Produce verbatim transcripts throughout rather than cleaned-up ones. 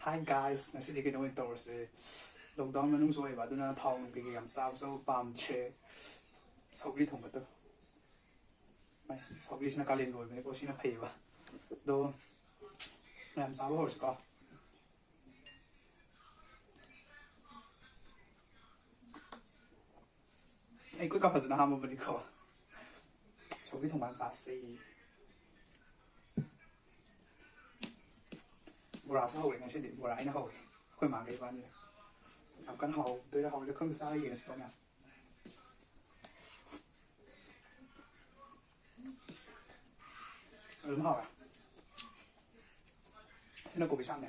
Hi guys, ꯉꯁꯤꯗꯤ ꯀꯩꯅꯣ ꯑꯣꯏꯅ ꯇꯧꯔꯁꯦ꯫ Lockdown ꯃꯅꯨꯡꯁꯨ ꯑꯣꯏꯕ, ꯑꯗꯨꯅ ꯊꯥꯎ ꯅꯨꯡ ꯀꯩꯀꯩ ꯌꯥꯝ ꯆꯥꯕꯁꯨ ꯄꯥꯝꯗ꯭ꯔꯦ꯫ ꯁꯧꯒ꯭ꯔꯤ ꯊꯣꯡꯕꯗꯣ꯫ ꯃꯥꯏ, ꯁꯧꯒ꯭ꯔꯤꯁꯤꯅ ꯀꯥꯂꯦꯟꯒꯤ ꯑꯣꯏꯕꯅꯤꯀꯣ, ꯁꯤꯅ ꯐꯩꯌꯦꯕ꯫ ꯑꯗꯣ ꯃꯌꯥꯝ ꯆꯥꯕ ꯍꯧꯔꯁꯤꯀꯣ꯫ ꯑꯩ ꯈꯨꯠꯀ ꯐꯖꯅ ꯍꯥꯝꯃꯕꯅꯤꯀꯣ꯫ ꯁꯧꯒ꯭ꯔꯤ ꯊꯣꯡꯕ ꯍꯥꯟꯅ ꯆꯥꯁꯤ꯫ ꯕꯣꯔꯥꯁꯨ ꯍꯧꯔꯦ ꯉꯁꯤꯗꯤ, ꯕꯣꯔꯥ ꯑꯩꯅ ꯍꯧꯔꯦ꯫ ꯑꯩꯈꯣꯏ ꯃꯥꯒ ꯏꯕꯥꯅꯤꯅ꯫ ꯌꯥꯝ ꯀꯟꯅ ꯍꯥꯎꯗꯣꯏꯔꯥ ꯍꯥꯎꯔꯣꯏꯗ꯭ꯔꯥ ꯈꯪꯗꯦ, ꯆꯥꯔ ꯌꯦꯡꯉꯁꯤꯀꯣ ꯃꯌꯥꯝ꯫ ꯑꯗꯨꯝ ꯍꯥꯎꯔꯦ꯫ ꯁꯤꯅ ꯀꯣꯕꯤ ꯁꯥꯛꯅꯦ꯫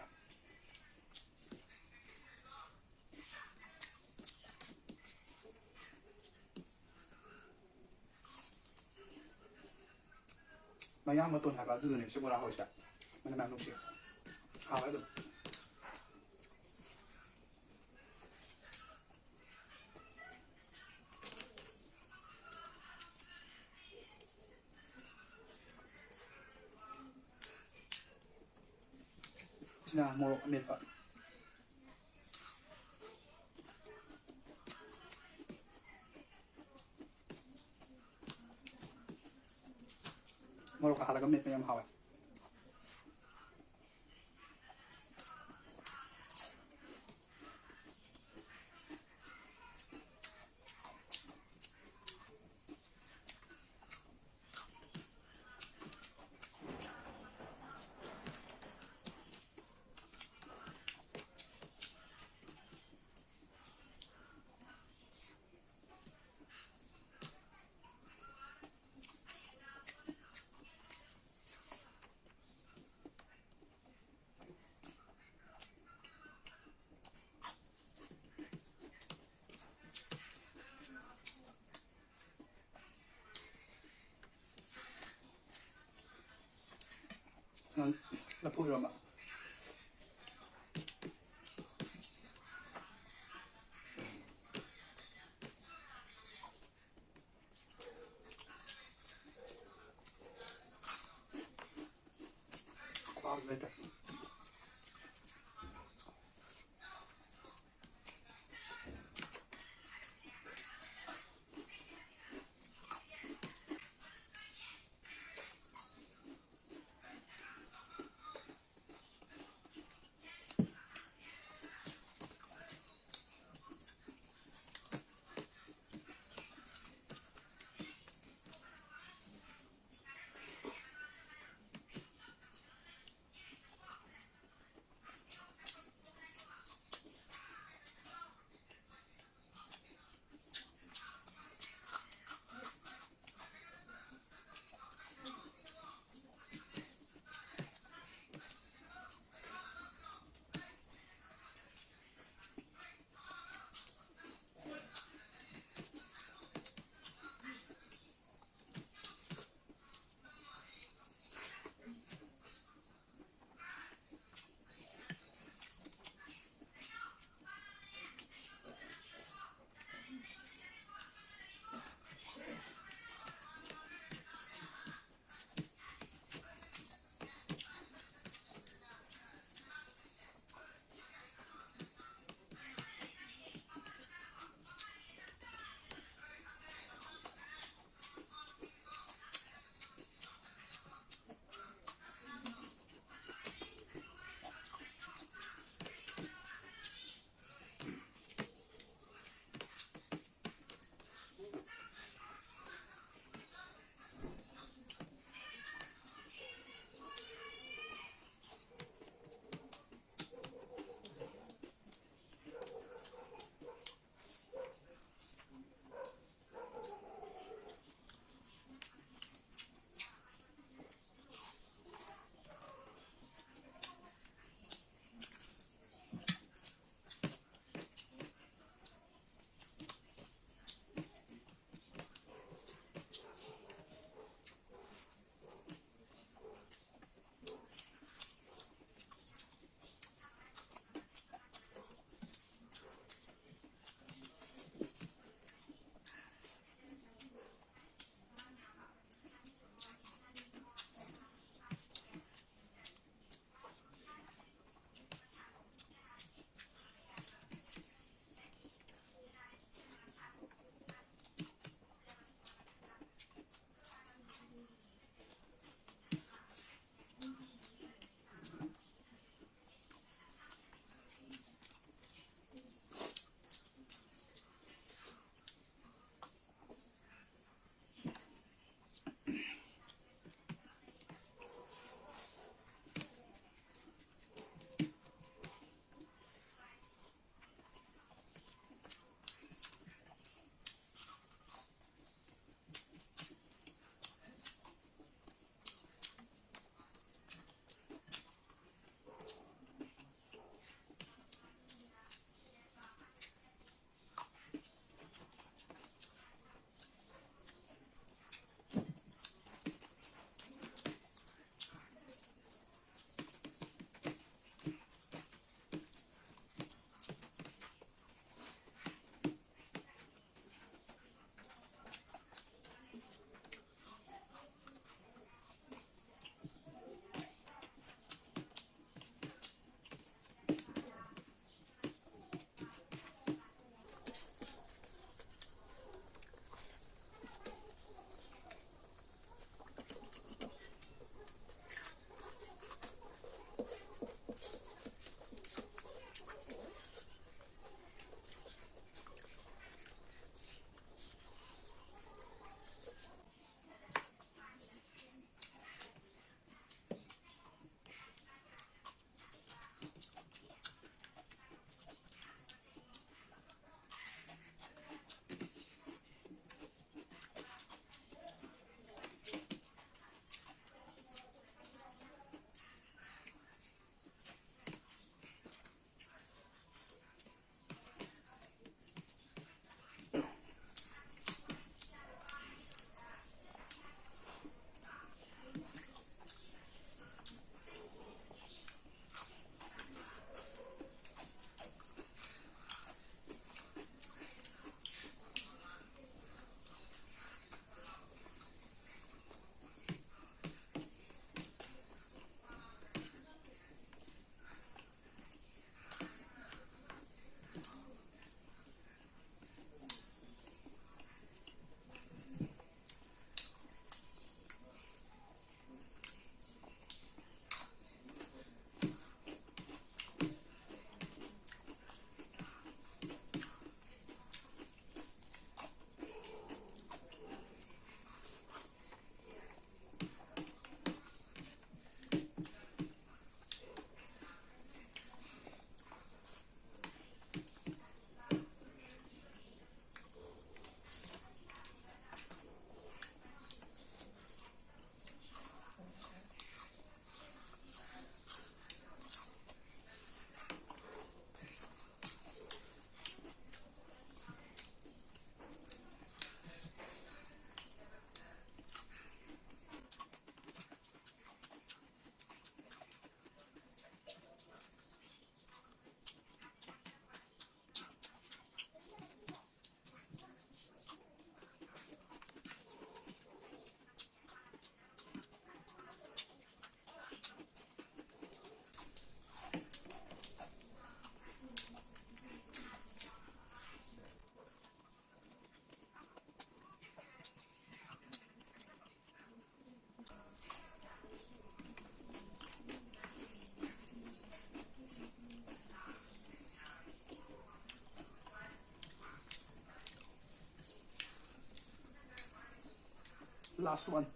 ꯃꯌꯥꯡ ꯃꯇꯣꯟ ꯍꯥꯏꯕ ꯑꯗꯨꯗꯨꯅꯦ ꯁꯤ ꯕꯣꯔꯥ ꯍꯧꯔꯤꯁꯦ꯫ ꯃꯅꯝ ꯌꯥꯝ ꯅꯨꯡꯁꯤ꯫ ꯍꯥꯎꯋꯦ ꯑꯗꯨꯝ꯫ ꯁꯤꯅ ꯃꯣꯔꯣꯛ ꯑꯃꯦꯠꯄ꯫ ꯃꯣꯔꯣꯛꯀ ꯍꯥꯜꯂꯒ ꯃꯦꯠꯄ ꯌꯥꯝ ꯍꯥꯎꯋꯦ꯫ ꯂꯐꯨ ꯏꯔꯣꯝꯕ꯫ ꯈ꯭ꯋꯥꯡ ꯂꯩꯇꯦ꯫ Last one.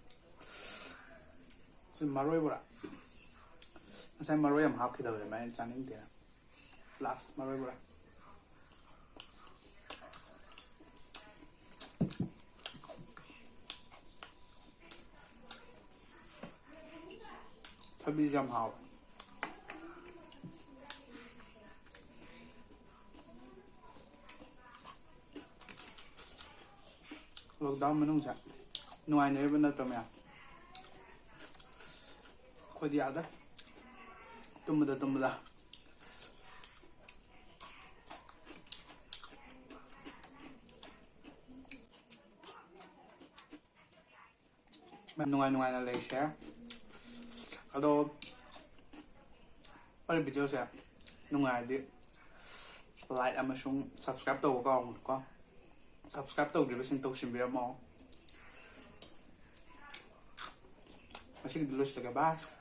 ꯁꯤ ꯃꯔꯣꯏ ꯕꯣꯔꯥ꯫ ꯉꯁꯥꯏ ꯃꯔꯣꯏ ꯌꯥꯝ ꯍꯥꯞꯈꯤꯗꯕꯅꯦ, ꯃꯥꯏꯅ ꯆꯥꯅꯤꯡꯗꯦꯅ꯫ Last ꯃꯔꯣꯏ ꯕꯣꯔꯥ꯫ ꯊꯕꯤꯁꯨ ꯌꯥꯝ ꯍꯥꯎꯋꯦ꯫ Lockdown ꯃꯅꯨꯡꯁꯦ ꯅꯨꯡꯉꯥꯏꯅꯔꯤꯕ ꯅꯠꯇ꯭ꯔꯣ ꯃꯌꯥꯝ? ꯑꯩꯈꯣꯏꯗꯤ ꯌꯥꯗ꯭ꯔꯦ꯫ ꯇꯨꯝꯕꯗ ꯇꯨꯝꯕꯗ꯫ ꯃꯌꯥꯝ ꯅꯨꯡꯉꯥꯏ ꯅꯨꯡꯉꯥꯏꯅ ꯂꯩꯁꯦ꯫ ꯑꯗꯣ ꯑꯩ videoꯁꯦ ꯅꯨꯡꯉꯥꯏꯔꯗꯤ like ꯑꯃꯁꯨꯡ subscribe ꯇꯧꯕ ꯀꯥꯎꯒꯅꯨꯀꯣ꯫ Subscribe ꯇꯧꯗ꯭ꯔꯤꯕꯁꯤꯡ ꯇꯧꯁꯤꯟꯕꯤꯔꯝꯃꯣ꯫ ꯉꯁꯤꯒꯤꯗꯤ ꯂꯣꯏꯁꯤꯜꯂꯒꯦ꯫ Bye꯫